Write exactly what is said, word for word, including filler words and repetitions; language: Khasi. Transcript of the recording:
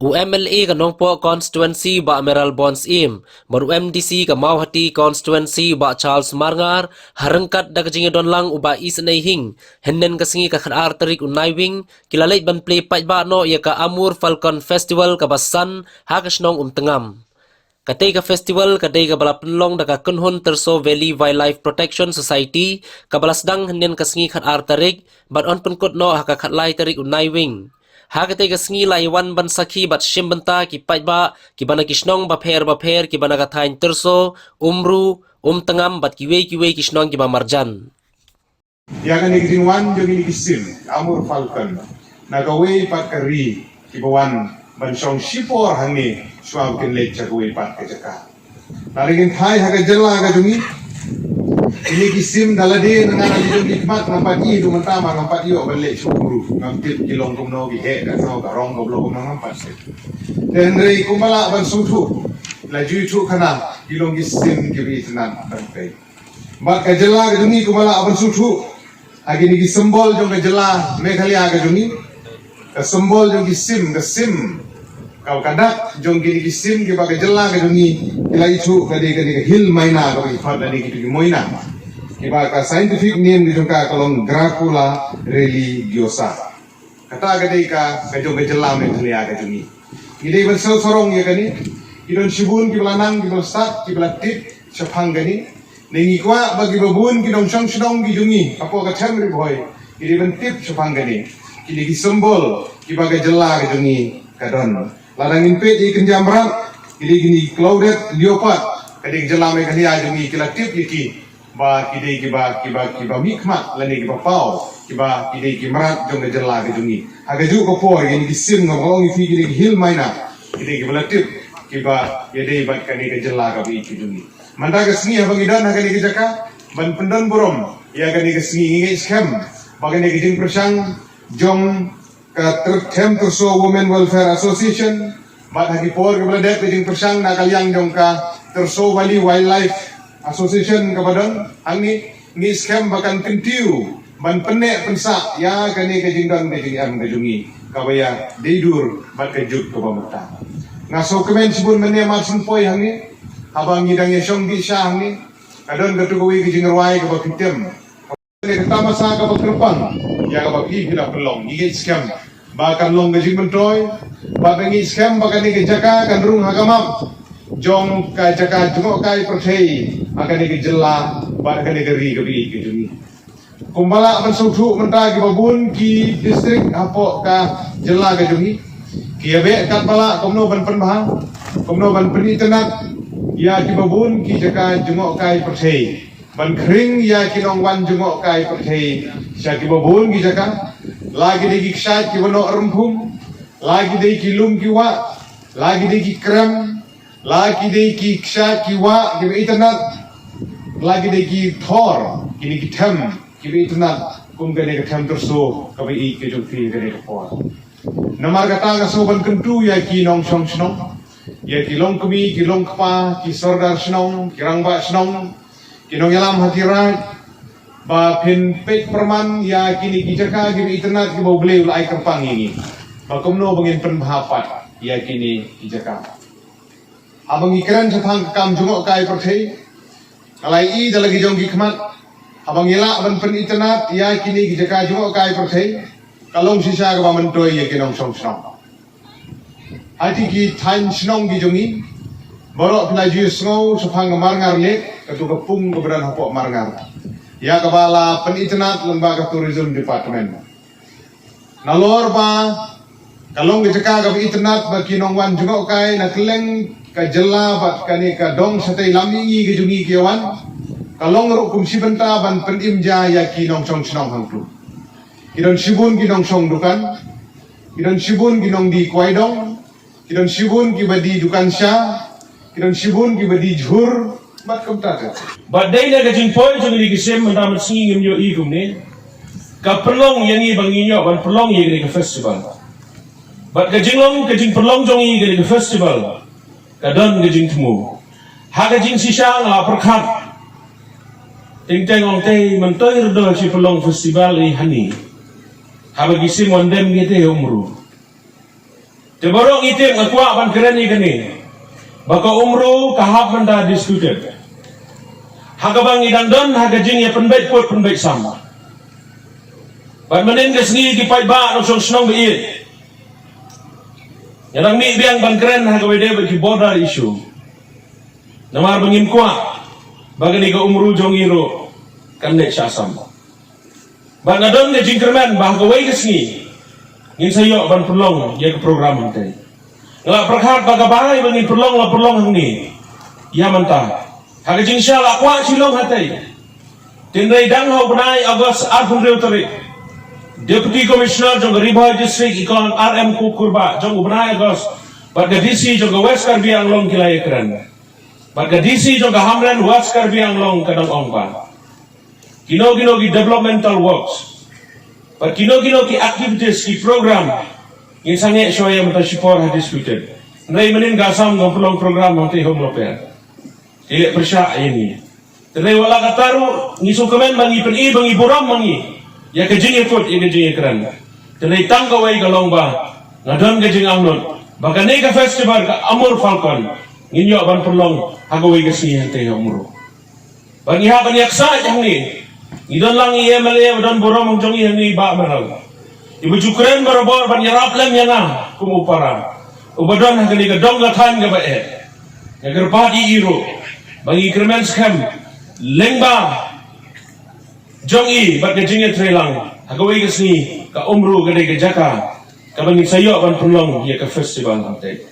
U M L A ka Nongpoh constituency Bah Mayralborn Syiem bad u M D C ka Mawhati constituency Bah Charles Marngar, ha ryngkat da ka jingïadon lang u Bah Isynei Hing, hynnin ka sngi ka khatar tarik u Naiwieng, ki la leit ban plie paidbah noh ïa ka Amur Falcon Festival kaba san ha ka shnong Umtngam. Katei ka festival ka dei kaba la pynlong da ka Kynhun Tyrso Valley Wildlife Protection Society, kaba la sdang hynnin ka sngi khatar tarik, bad yn pynkut noh ha ka khatlai tarik u Naiwieng. Ha katei ka sngi la ïawan ban sakhi bad shim bynta ki paidbah kiba na ki shnong bapher bapher kiba na ka thaiñ Tyrso, Umru, Umtngam bad kiwei kiwei ki shnong kiba marjan. Ïa kane ka jingwan jong kine ki sim, Amur Falcon, na kawei pat ka ri, kiba wan ban shong shipor hangne shuwa ba kin leit sha kawei pat ka jaka. Lada ngin phai ha ka jylla ka jong ngi, kine ki sim da lade na nga na jong ki khmat ngam pat ïoh, mynta ma ngam pat ïoh ban leit sha Umru, ngam tip ki long kumno, ki heh katno, ka rong ka blok kumno, ngam pat tip. Te hynrei kumba lah ban sngewthuh, la ju ithuh khana, ki long ki sim kiba itynnad tang tei. Bad ka jylla ka jong ngi kumba lah ban sngewthuh ha kine ki symbol jong ka jylla Meghalaya ka jong ngi. Ka symbol jong ki sim, ka sim, ka, ka dak jong kine ki sim kiba ka jylla ka jong ngi ki la ithuh ka dei kane ka hill myna kaba ki khot lane kitu ki moina, kiba ka scientific name ka jong ka ka long Gracula religiosa. Kata ka dei ka, ka jong ka jylla Meghalaya ka jong ngi. Ngi dei ban sngewsarong ïa kane. Ki don shibun kiba la nang, kiba la stad, kiba la tip shaphang kane. Ne ngi kwah ba kiba bun ki nongshong shnong ki jong ngi hapoh ka them Ri Bhoi ki dei ban tip shaphang kane. Kine ki symbol kiba ka jylla ka jong ngi ka don. Lada ngin peit ïa ki kynja mrad, ki dei kine ki clouded leopard, ka dei ka jylla Meghalaya jong ngi ki la tip ïa ki. Ba ki dei kiba, kiba, kiba mihkhmat lane kiba paw, kiba ki dei ki mrad jong ka jylla ka jong ngi. Ha kajuh ka por, kine ki sim nga ba ong ïa phi ki dei ki hill myna, ki dei kiba la tip, kiba ïadei bad kane ka jylla kaba ïeit ka jong ngi. Mynta ka sngi haba ngi don ha kane ka jaka ban pyndon burom ïa kane ka sngi, ngi ngeit skhem ba kane ka jingpyrshang jong ka Tyrthem Tyrso Women Welfare Association, bad ha ki por kiba la dep ka jingpyrshang na ka liang jong ka Tyrso Valley Wildlife Association kaba don hangne, ngi skhem ba kan kyntiew ban pynneh pynsah ïa kane ka jingdon ka jingem ka jong ngi kaba ïadei dur bad ka juk kaba mynta. Nga sngewkmen shibun mynne mar shen poi hangne, haba ngi dang ïashong bishar hangne, ka don katu kawei ka jingrwai kaba phi tem. Kane ka tamasa kaba kyrpang ïa kaba phi phi la pynlong, ngi ngeit skhem ba kan long ka jingmyntoi, bad ngi ngeit skhem ba kane ka jaka kan rung ha ka map jong ka jaka jngohkai pyrthei ha kane ka jylla bad ha kane ka ri kaba ïeit ka jong ngi. Kumba lah ban sngewthuh mynta, kiba bun ki district hapoh ka jylla ka jong ngi ki ïabeh katba lah kumno ban pynbha, kumno ban pynitynnad ïa kiba bun ki jaka jngohkai pyrthei, ban khring ïa ki nongwan jngohkai pyrthei sha kiba bun ki jaka. La ki dei ki kshaid kiba noh rymphum, la ki dei ki lum ki wah, la ki dei ki krem, la ki dei ki kshaid ki wah kiba itynnad, la ki dei ki thor, kine ki them kiba itynnad kum kane ka Them Tyrso kaba ïeit ka jong phi kane ka por. Namar kata nga sngew ban kyntu ïa ki nongshong shnong, ïa ki longkmie, ki longkpa, ki sordar shnong, ki rangbah shnong, ki nongïalam ha ki raid, ba phin peit pyrman ïa kine ki jaka kiba itynnad kiba U Blei u la ai kyrpang ïa ngi, ba kumno ba ngin pynbha pat ïa kine ki jaka. Haba ngi kren shaphang ka kam jngohkai pyrthei, nga la ïohi da la ki jong ki khmat, haba ngi lah ban pynitynnad ïa kine ki jaka jngohkai pyrthei, ka long shisha kaba myntoi ïa ki nongshong shnong. Ha kine ki thaiñ shnong ki jong ngi, baroh phi la ju sngew shaphang ka Marngar Lake, katu ka pung kaba don hapoh Marngar, ïa kaba la pynitynnad lyngba ka Tourism Department. Nalor ba ka long ka jaka kaba itynnad ba ki nongwan jngohkai na kylleng ka jylla bad kane ka dong shatei lam mihngi ka jong ngi ki ïawan, ka long ruh kum shi bynta ban pynim ja ïa ki nongshong shnong hangtu. Ki don shibun ki nongshong dukan, ki don shibun ki nongdie kwai dong, ki don shibun kiba die dukan sha, ki don shibun kiba die jhur, bad kumta ter. Bad dei na ka jingpoi jong kine ki sim mynta mynsngi ngim ïohi kumne, ka pynlong ïa ngi ba ngin ïoh ban pynlong ïa kane ka festival. Bad ka jinglong, ka jingpynlong jong ngi kane ka festival, ka don ka jingthmu. Ha ka jingshisha nga la pyrkhat, teng teng ong te, myntoi ruh da shi pynlong festival ïa hangne, haba ki sim wan dem ki te Umru. Te baroh ngi tip, nga kwah ban kren ïa kane, ba ka Umru ka hap ban da disputed. Ha kaba ngi dang don ha ka jingïapynbeit put pynbeit sam. Bad mynhynnin ka sngi ki paidbah nongshong shnong ba ïeit, nga dang mih biang ban kren ha kaba ïadei bad ki border issue. Namar ba ngim kwah ba kane ka Umru jong ngi ruh kan leit sha Assam. Bad nga don ka jingkyrmen ba ha kawei ka sngi ngin sa ïoh ban pynlong ïa ka program hangtei. Nga la pyrkhat ba ka bha ba ngin pynlong, la pynlong hangne. Ïa mynta ha ka jingshisha la kwah shu long hangtei. Hynrei dang ha u bnai August arphew hynriew tarik, Deputy Commissioner jong ka Ri Bhoi District, i Kong R M Kurbah, jong u bnai August, bad ka D C jong ka West Karbi Anglong ki la ïakren. Bad ka D C jong ka Hamren West Karbi Anglong ka dang ong ba kino kino ki developmental works bad kino kino ki activities, ki program, ngin sangeh shuwa ïa mynta shipor ha disputed. Hynrei mynhynnin ka Assam ka pynlong program hangtei home repair. Te leh pyrshah ïa ngi. Te lei wat la katta ruh ngi sngewkmen ba ngi pyni ba ngi burom ma ngi ïa ka jingïakut, ïa ka jingïakren. Te lei tang kawei ka long ba nga don ka jingangnud ba kane ka festival ka Amur Falcon ngin ïoh ban pynlong ha kawei ka sngi hangtei ha Umru. Ba ngi hap ban ïaksaid hangne. Ngi don lang i M L A ba don burom jong ngi hangne, Bah Maral, iba ju kren barabor ban ïarap lem ïa nga kum u para uba don ha kane ka dong ka thaiñ kaba eh. Nga kyrpad ïa i ruh ba ngi kyrmen skhem lyngba jong i bad ka jingïatreilang, ha kawei ka sngi ka Umru ka dei ka jaka kaba ngin sa ïoh ban pynlong ïa ka festival hangtei.